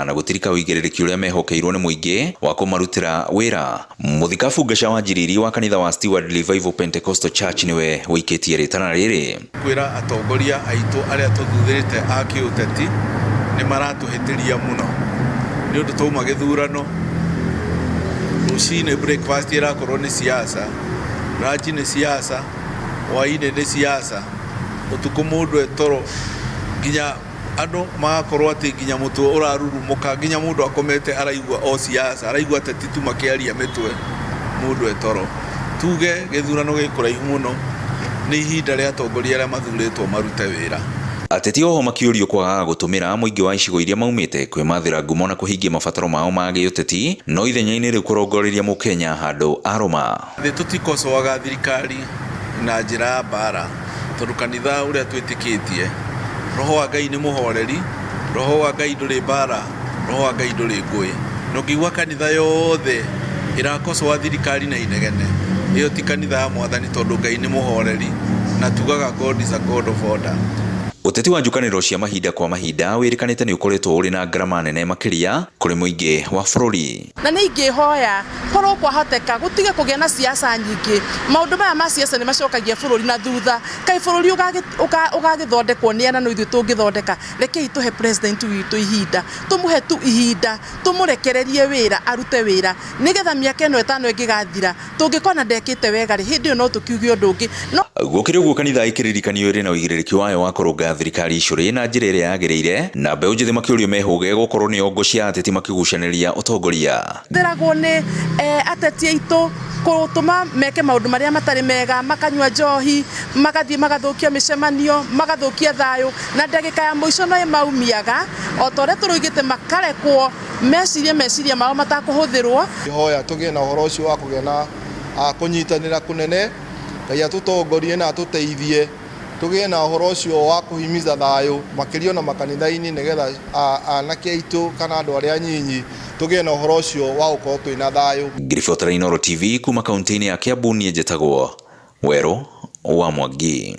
Na gũtirika ũigĩrĩrĩki ũrĩa mehokeirwo nĩ mũingĩ wa kũmarutĩra wĩra. Mũthikabu Ngaca wa Njiriri wa kanitha wa Steward Revival Pentecostal Church nĩwe ũikĩtie rĩtana rĩrĩ. Kwĩra atongoria aitũ arĩa tũthuthĩrĩte a kĩũteti nĩ maratũhĩtĩria mũno nĩ ũndũ twauma gĩthurano, rũcinĩ breakfast ĩrakorwo nĩ siasa, lunch nĩ siasa, hwainĩ nĩ siasa, ũtukũ mũndũ etoro, nginya andũ magakorwo atĩ nginya mũtwe ũrarurumũka, nginya mũndũ akomete araigua o siasa, araigua ateti tu makĩaria mĩtwe mũndũ etoro. Tuge gĩthurano gĩ kũraihu mũno, nĩ ihinda rĩa atongoria arĩa mathurĩtwo marute wĩra. Ateti oho makĩũrio kwagaga gũtũmĩra mũingĩ wa icigo iria maumĩte kwĩmathĩra ngumo na kũhingia mabataro mao ma gĩũteti, no ithenya-inĩ rĩu kũrongoreria mũkenya handũ arũma. Thĩ tũtikocoaga thirikari na njĩra ya mbara, tondũ kanitha ũrĩa twĩtĩkĩtie, roho wa Ngai nĩ mũhoreri, roho wa Ngai ndũrĩ mbara, roho wa Ngai ndũrĩ ngũĩ. Na ũngĩigua kanitha yothe ĩrakocoa thirikari na inegene, ĩyo ti kanitha ya Mwathani, tondũ Ngai nĩ mũhoreri na tugaga God is a God of order. Ũteti wa njukanĩro cia mahinda kwa mahinda wĩrĩkanĩte nĩ ũkoretwo ũrĩ na ngarama nene makĩria kũrĩ mũingĩ wa bũrũri. Na nĩ ingĩhoya korwo kwahoteka gũtige kũgĩa na siasa nyingĩ. Maũndũ maya ma siasa nĩ macokagia bũrũri na thutha. Kaĩ bũrũri ũgagĩthondekwo nĩ ana no ithuĩ tũngĩthondeka? Rekei tũhe president witũ ihinda, tũmũhe tu ihinda, tũmũrekererie wĩra, arute wĩra, nĩgetha mĩaka ĩno 5 ĩngĩgathira tũngĩkona ndekĩte wega rĩ, hĩndĩ ĩyo no tũkiuge ũndũ ũngĩ. No Gũkĩrĩ ũguo, kanitha ĩkĩririkanio ĩrĩ na ũigĩrĩrĩki wayo wa kũrũnga thirikari icũrĩ na njĩra ĩrĩa yagĩrĩire, na mbeũ njĩthĩ makĩũrio mehũge gũkorwo nĩo ngo cia ateti makĩgucanĩria ũtongoria. Theragwo nĩ ateti aitũ gũtũma meke maũndũ marĩa matarĩ mega, makanyua njohi, magathiĩ magathũkia mĩcemanio, magathũkia thayũ, na ndagĩka ya mũico no ĩmaumiaga o ta ũrĩa tũrũigĩte, makarekwo mecirie meciria mao matakũhũthĩrwo. Hoya tũgĩe na ũhoro ũcio wa kũgĩa na kũnyitanĩra kũnene. Ngai atũtongorie na atũteithie tũgĩe na ũhoro ũcio wa kũhimiza thayũ makĩria ona makanitha-inĩ, nĩgetha anake aitũ kana andũ arĩa anyinyi tũgĩe na ũhoro ũcio wa gũkorwo twĩna thayũ. Ngĩribotera Inooro TV kuma kaunti-inĩ ya Kiambu, niĩ njĩtagwo Werũ wa Mwangi.